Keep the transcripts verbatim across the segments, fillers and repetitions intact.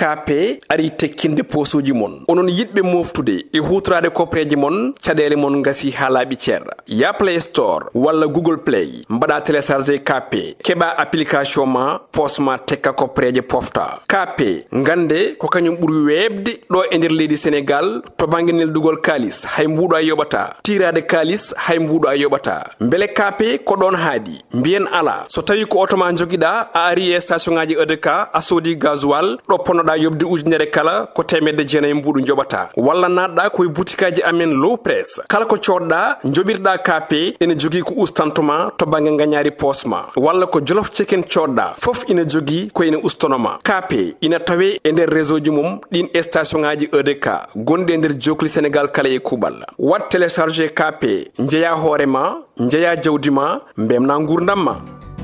Kaape arii tekkinde poosuuji mon. Onon yiɗɓe mooftude e huutoraade kopreeje mon, caɗeele mon ngasii haa laaɓi cer. Yah Play Store walla Google Play, mbaɗaa télécharger Kaape, keɓaa application ma, poos ma tekka kopreeje pofta. Kaape, ngannde ko kañum ɓuri weeɓde ɗo e nder leydi Senegaal to bannge neldugol kaalis, hay mbuuɗo a yoɓataa. Tiiraade kaalis, hay mbuuɗo a yoɓataa. Mbele Kaape ko ɗoon haaɗi? Mbiyen alaa. So tawii ko oto ma njogiɗaa, a arii e station ŋaaji E D K, a soodii gasoil, ɗo ponnoɗaa yoɓde ujunere kala, ko teemedde jeenayi mbuuɗu njoɓataa. Walla naatɗaa ko e butikaaji amen Low Press. Kala ko coodɗaa, njoɓirɗaa Kaape, ene jogii ko ustanto ma to bannge ngañaari poos ma. Walla ko Jolof Chicken coodɗaa, fof ina jogii ko ene ustono ma. Kaape ina tawee e nder réseau ji mum ɗiin e station ŋaaji E D K gonɗi e nder jookli Senegaal kala e kuuɓal. Waɗ télécharger Kaape, njeyaa hoore ma, njeyaa jawdi ma, mbeltinaa nguurndam ma.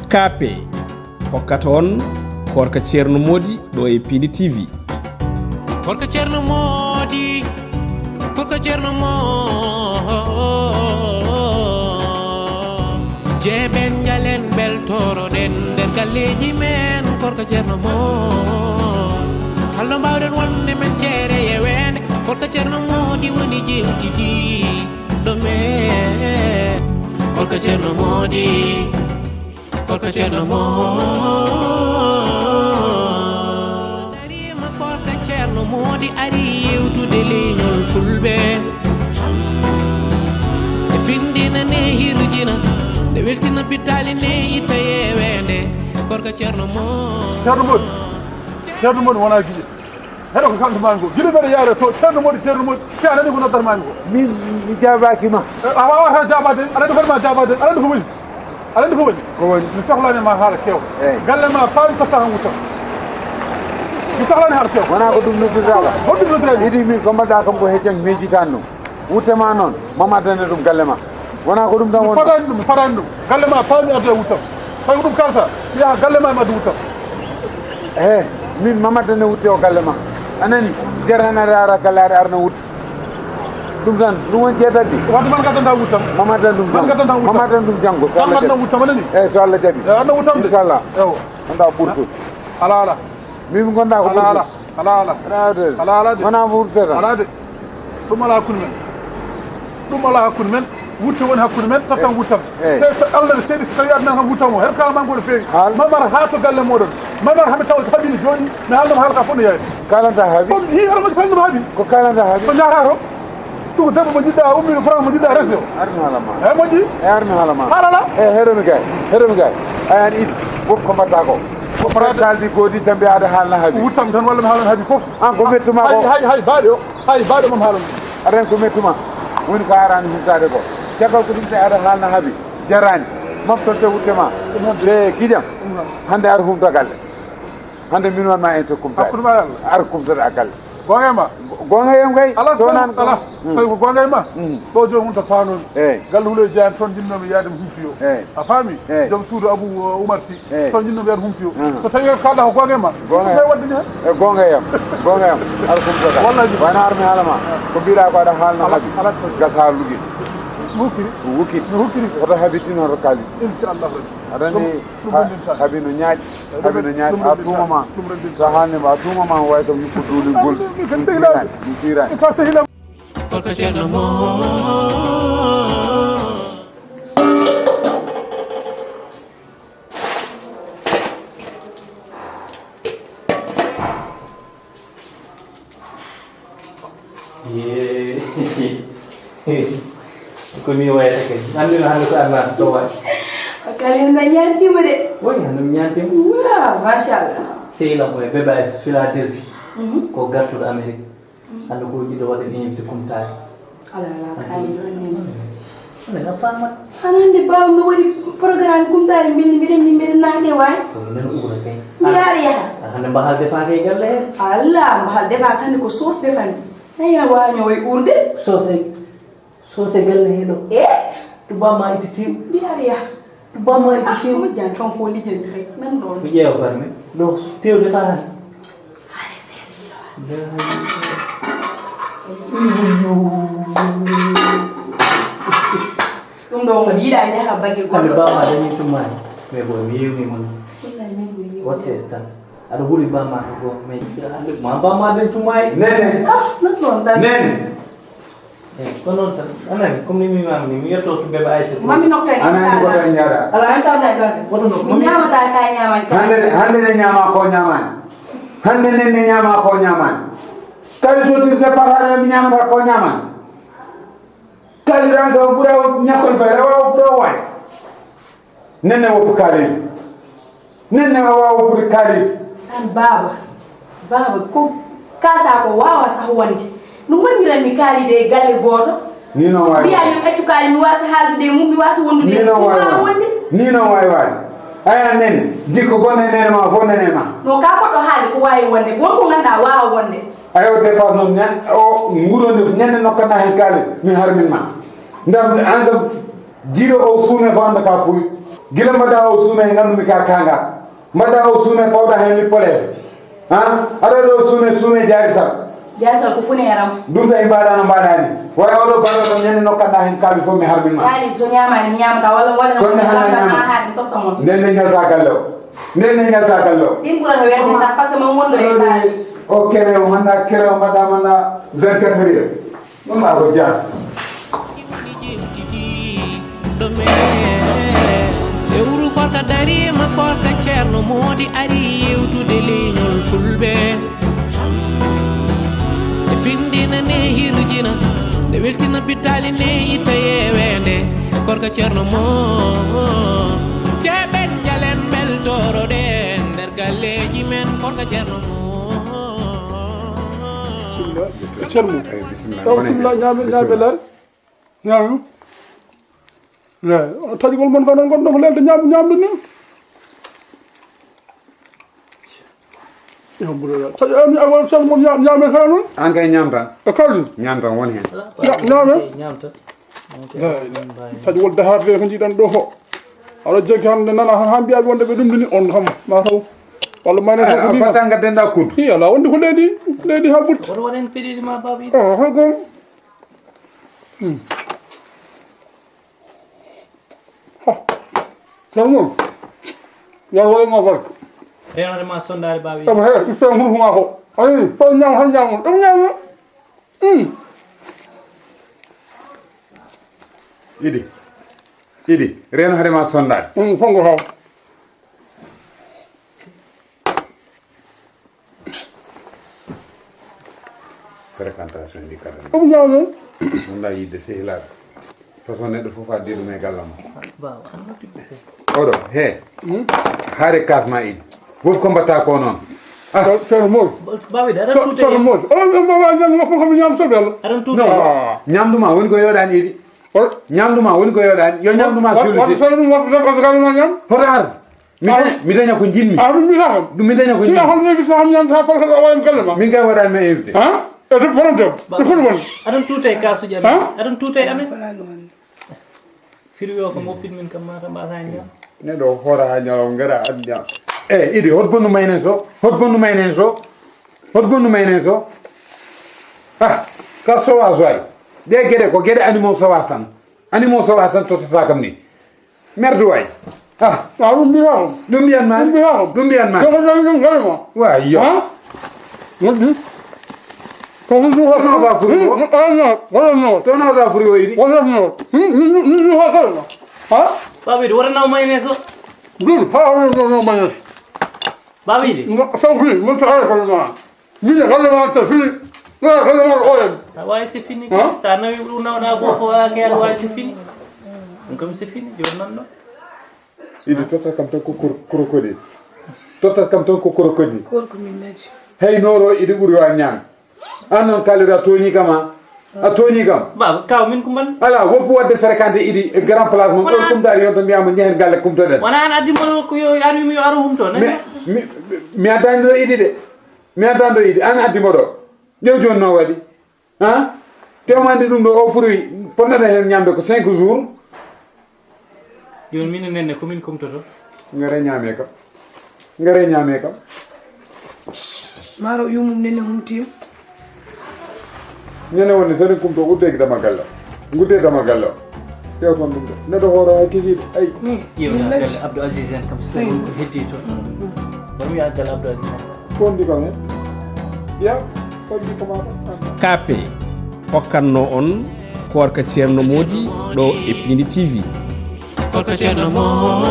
Kaape hokkata on Koorka Ceerno Moodi ɗo e Piindi T V. Koorka Ceerno Moodi, Koorka Ceerno Moodi. Jeeɓen njalen mbeltoroɗen nder galleeji men, Koorka Ceerno Moodi. Hol no mbaawɗen wonde men ceere e weende, Koorka Ceerno Moodi woni jewtidi. Ɗo men, Koorka Ceerno Moodi, Koorka Ceerno Moodi. Dariima Koorka Ceerno Moodi ari yewtude leñol Fulɓe. E findina ne hirjina, ne weltina pittaali ne itta yeweende. Koorka Ceerno Moodi. Ceerno Moodi. Ceerno Moodi wonaa giƴo. Heɗo ko kalanta maami ko. Gila mbeɗa yaara to Ceerno Moodi, Ceerno Moodi. Si a nani ko noddata maami ko. Min mi jaabaaki ma. Eh, a waawata jaabaade. Aɗa anndi hoore ma jaabaade. Aɗa anndi ko woni. Aɗa anndi ko woni. Ko woni? Mi sohlaani ma haala keew. Eey. Galle ma paami totta han wuttam. Mi sohlaani haala keew. Wonaa ko ɗum noddirɗaa kam? Ko ɗum noddirɗaa. Iɗi min ko mbaɗɗaa kam ko heccan miijitaani ɗum. Wutte ma noon, mami addane ɗum galle ma. Wonaa ko ɗum tan woni. Mi fadaani ɗum, mi fadaani ɗum. Galle ma paami adda wuttam. Tawi ko ɗum kalata, mi yaha galle ma mi adda wuttam. He, min mami addane wutte o galle ma. A nani? Jarana ara galle aɗa arna wutte. Ɗum tan, ɗum woni jeetati. Wadde man gaddanta wuttam. Mami addan ɗum janngo. Man gaddanta wuttam. Mami addan ɗum janngo, so Allah jaɓi. Wuttam, a nani? Eey, so Allah jaɓi. Eey, adda wuttam de. Inchallah. Ewa. Wonaa ɓurtu. Alaa, alaa. Min mi gonda ko ɓurɗo. Alaa, alaa. Alaa de. Alaa, alaa de. Wonaa ɓurɗo tan. Alaa de. Ɗum alaa hakkunde men. Ɗum alaa hakkunde men. Wutte woni hakkunde men, tattan wuttam. Eey. Te so Allah ne seedi, so tawi adnan kam wuttam o. Her kala mango no feewi. Haal. Mamar haa to galle moɗon. Mamar hami taw haɓi no jooɗi. Mi haalnoma haala ka fof no yaari. Kalanta haɓi. Kon hi aɗa moƴƴi kalnoma haɓi. Ko kalanta haɓi. Ko ñaata to? Ɗum debbo mo jiɗɗa ummino, fran mo jiɗɗa resde o. Armi haala ma. He moƴƴi? E armi haala ma. Haalala? E heɗomi gay. Heɗomi gay. Ayan iɗi. Fof ko mbaɗɗa ko. Ko fran kaldi godi tambi aɗa haalna haɓi. Wuttam tan walla mi haalana haɓi fof. An ko mettuma ko. Hay, hay, hay, baaɗo. Hay, baaɗo mam haalana. Aɗan ko mettuma. Woni ko arani humtade ko. Caggal ko ɗum te aɗa haalna haɓi. Jarani. Moftolte wutte ma. Ɗum noon. Ɓe giƴam. Ɗum noon. Hannde aɗa humta galle. Hannde min wanma en to kumtade. Hakkunde ma e Allah. Aɗa kumtata galle. Goonga e ma. Goonga e yam kay. Ala, so wonaan ala. Tawi ko goonga e ma. Mm. Ɗo jooni wonta paanomi. Eey. Galle Huloy Jaan toon njinnoomi yaade mi humtoyo. Eey. A faami? Eey. Joom suudu Abou, uh, Oumar Sy. Eey. Toon njinnoomi yaade mi humtoyo. Mhm. So tawi ko kaalɗa ko goonga e ma. Goonga. Ɗum kay waɗde ni hen. E goonga e yam. Goonga e yam. Aɗa kumtata. Wallahi. Wona armi haala ma. Ko mbiɗa ko aɗa haalna haɓi. Ala, ala. Gas haa lugi. Mi hukkiri. Ko hukkiri. Mi hukkiri. Hoto haɓi tin hoto kaali. Inchallah. Aɗa anndi. Ɗum, ɗum ha-, renndinta. Haɓi no ñaaƴi. Haɓi no ñaati, a tuuma ma. Ɗum renndinta. So haalni ma, a tuuma ma, wawi kam yuppu duulingol. Ɗum renndinta. Ɗum fiiraani. Ɗum fiiraani. Ko ka Ceerno mo. Yee. Ko ni wayata kay. Anndi no hannde ko arnaa to waɗi. O kala en na ñaantiima de. Woy, hannde mi ñaantiima. Waa, machallah. Sehil am o e bébé Aïssa Philadelphie. Mhm. Ko gartuɗo Amérique. Mhm. Hannde ko jiɗo waɗa invité kumtaari. Ala, ala, kaali ɗon ni. Hannde na faamat. Hannde baaw no waɗi programme kumtaari mbinndi mbiɗen ni mbiɗen naate waay. Ko nen uura kay. Mi yaari yaha. Ah, hannde mba haalde faake e galle heen. Alla, mba haalde faake hannde ko soos defani. Eya waaño way uurde. Soose, soose galle hee ɗo. Eh? Ɗum bamma itti tew. Mbiyaɗo yah. Ɗum bamma itti tew. Ah, moƴƴani toon ko lijanti rek. Nan ɗoon. Mi ƴeewa barme. Ɗo tewde faa tan. Haale seesa yilo. Ɗum ɗo mo yiɗa njaha bagge goɗɗo. Hannde bamma dañi tumani. Mais bon, mi yewni mon. Wallahi min ko yiwi. What's this tan? Aɗa huli bamma ko goo, mais hannde ma bamma den tumaay. Nene. Ah, non, non, tan. Nene. Eh, ko noon tan. Anani, comme ni mi maami ni, mi yetto to bébé Aïssa. Mami nokkani. Anani ko tan ñaara. Ala, ay sa nokkani. Woto no. Mi ñaamata ka ñaaman ka. Hannde, hannde ne ñaama ko ñaamani. Hannde ne ne ñaama ko ñaamani. Kadi to tirde parare mi ñaamata ko ñaamani. Kadi ran ko ɓura ñakkol fere, wa ɓura waay. Nenne woppu kaalidi. Nenne o waawa woppude kaalidi. An baaba, baaba, ko kalɗa ko waawa sah wonde. No ngondiranmi kaalidi e galle gooto? Ni no waawi. Mbiya yo accu kaali, mi waasa haaldude e mum, mi waasa wondude e mum. Ni no waawi wonde. Ni no waawi waade. Aya nene, jikko bonne nene ma, fof nene ma. No ka goɗɗo haalde ko waawi wonde, won ko ngannduɗaa waawa wonde. Ayo départ noon ñan, o nguuroni ñande nokkata heen kaali, mi harmin ma. Ndam an kam, jiiɗo o suume fof annda ka puy. Gila mbaɗa o suume, nganndu mi ka kanga. Mbaɗa o suume, pawɗa heen lippoleeɓe. Ha? Aɗa ɗo suume, suume jaari sal. Jaari sal ko fune yaram. Ɗum tawi mbaɗa no mbaɗani. Waya oɗo baɗo kam ñande nokkata heen kaali fof mi harmin ma. Kaali so ñaamaani mi ñaamata walla waɗa. Kono mi hannaa ñaama. Haa ɗum tokka mon. Nden ne ñalta galle o. Nden ne ñalta galle o. Ɗin ɓurata welde sax parce que mon wondo e kaali. O kere o hannda kere o mbaɗa manna vingt-quatre heures. Ɗum maa ko jaa. Ɗo men lewru korka dariima, korka Ceerno Moodi ari yewtude leñol Fulɓe. E findina ne hirjina, ne weltina pittaali ne itta yeweende. Korka Ceerno Mo, keɓen jalen mbeltoroɗen nder galleeji men, korka Ceerno Mo. Ceerno. Eyyi, bismillah. Taw bismillah, ñaame, ñaame, bismillah. Laari. Laari. O taƴugol mon ko noon ngonɗon ko lelde ñaam-, ñaamde ni. Alhamdulillah. Taƴi ami awal sal mon ñaam-, ñaame ka noon. An kay ñaam tan. E kaldi. Ñaam tan won heen. Ña-, ñaame. Ñaam tan. Laari. Taƴugol dahaade ko njiɗan ɗo ko. Aɗa joggi hannde nana han mbiya wonde ɓe ɗum ni on kam ma taw. Walla mayonnaise ko a fata ngadden da kuddu. Iya la wonde ko leydi, leydi ha ɓurti. Woto waɗen peɗeli ma baaba Idi. Oh, hay gom. Hmm. Ha. Ceerno Mor. Yo Allah waɗan ma barke. Reenode ma sondaade baaba Idi. Aba he, isto hurfu ma ko. Ayi, so ñaam, so ñaam, ɗum ñaam. Hmm. Idi. Idi, reeno hade ma sondaade. Hmm, fongo haw. Fréquentation ndi kala. Ɗum ñaawno. Wonda yidde sehilaaɓe. Façon neɗɗo fof addi ɗum e galle mum. Oɗo, he. Hmm? Haare kaas ma Idi. Wof ko mbatta ko noon. Ah. Ceerno Mor. Bawi da, aɗa tuute. Ceerno Mor. O, o, o, o, ñaam, o, o, ñaam soɓe Allah. Aɗa tuute. Non. Ah. Ñaamdu ma woni ko yooɗaani Idi. Ñaamdu ma woni ko yooɗaani. Yo ñaamdu ma solusi. Wa, wa, wa, wa, wa, wa, wa, ñaam. Hoto ar. Mi daña, mi daña ko njiɗmi. Ah, ɗum mbiyata kam. Ɗum mi daña ko njiɗmi. Hol mi bisa kam ñande ha fota ko wawi galle ma. Min kay waɗani ma invité. Ha? E debbo borom debbo. Ɗum foti wonde. Aɗon tuute e kaasuji amen. Ha? Aɗon tuute e amen. Firi yo ko moppit min kam mata mbasa en jam. Neɗɗo hoora ha ñaw ngara adda. Eh, Idi, hot bonu maynen so? Hot bonu maynen so? Hot bonu maynen so? Ah, ka sowa soy. Ɗe geɗe ko geɗe animaux sauvages tan. Animaux sauvages tan tottata kam ni. Merde waay. Ah. Ah, ɗum mbiyata kam. Ɗum mbiyan ma. Ɗum mbiyata kam. Ɗum mbiyan ma. Ko ko ɗum ɗum galle ma. Wa yo. Ha? Moƴƴi. Ko ɗum ɗum. Tono ba furu o. Hmm, ah, no, wala no. Tono ba furu o Idi. Wala no. Hmm, hmm, hmm, hmm, wala no. Ha? Babi, wala no mayonnaise o. Ɗum, ha, wala no, no mayonnaise. Babi Idi. Ngo, saw fii, mon taxare ko ma. Min e galle ma, c'est fini. Non, galle ma, ko oyen. A wawi, c'est fini. Hein? Sa nawi ɗum nawɗa ko, ko wala ke, aɗa wawi, c'est fini. Ɗum kam, c'est fini, joni noon ɗo. Idi totta kam tan ko kor-, crocodile. Totta kam tan ko crocodile. Kor ko min naji. Hey, Noro, Idi ɓuri wa ñaan. An noon, Kalidou, a tooñi kam, a? A tooñi kam. Baaba, kaw min ko mban. Ala, woppu wadde fréquenté Idi e grand place mon. Wona ɗon kumtaade yon to mbiyama njehen galle kumtoɗen. Wona an addi mo ko yo, an wimi yo aru humto, nani? Mi, mi, mi addani ɗo Idi de. Mi addani ɗo Idi, an addi mo ɗo. Ƴeew jooni no waɗi. Ha? Te o mandi ɗum ɗo, o fruit, potnata heen ñamde ko cinq jours. Jooni min e Nenne, ko min kumtoto. Ngare ñaame kam. Ngare ñaame kam. Maaro yumum Nenne humtiima. Nenne woni so eɗen kumto, uddeeki dama galle. Ngudde dama galle o. Ƴeew toon ɗum ɗo. Neɗɗo hooro hay kikiiɗe. Ay. Ni, ƴeew min galle Abdou Aziz en kam, so tawi ko heddi toon. Kondi ko men. Ya, kondi ko ma. Kape hokkatno on Koorka Ceerno Moodi ɗo e Piindi T V. Koorka Ceerno Moodi.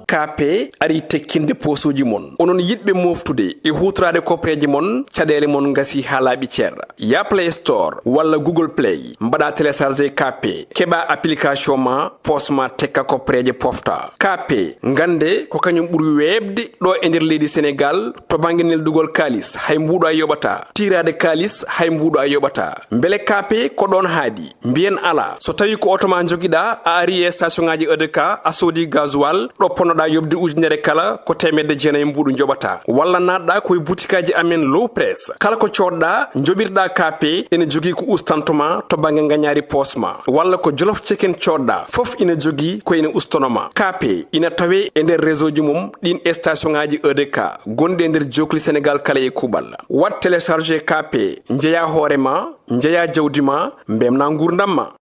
Kape ari tekkinde posuuji mon. Onon yiɗɓe moftude e huutoraade kopreeje mon, caɗeele mon ngasi haa laaɓi cer. Ya Play Store walla Google Play, mbaɗa télécharger Kape, keɓa application ma, pos ma tekka kopreeje pofta. Kape, ngannde ko kañum ɓuri weeɓde ɗo e nder leydi Senegal to bannge neldugol kaalis, hay mbuuɗo a yoɓata. Tiiraade kaalis, hay mbuuɗo a yoɓata. Mbele Kape ko ɗoon haaɗi? Mbiyen alaa. So tawii ko oto ma njogiɗa, a ari e station ŋaaji E D K, a soodi gasoil, ɗo ponnoɗa yoɓde ujunere kala, ko teemedde jeenayi mbuuɗu njoɓata. Walla naatɗa ko e butikaaji amen Low Press. Kala ko coodɗa, njoɓirɗa Kape, ene jogii ko ustanto ma to bannge ngañaari poos ma. Walla ko Jolof Chicken coodɗa, fof ina jogii ko ene ustono ma. Kape ina tawe e nder réseau ji mum ɗin e station ŋaaji E D K gonɗi e nder jookli Senegal kala e kuuɓal. Waɗ télécharger Kape, njeya hoore ma, njeya jawdi ma, mbemna nguurndam ma.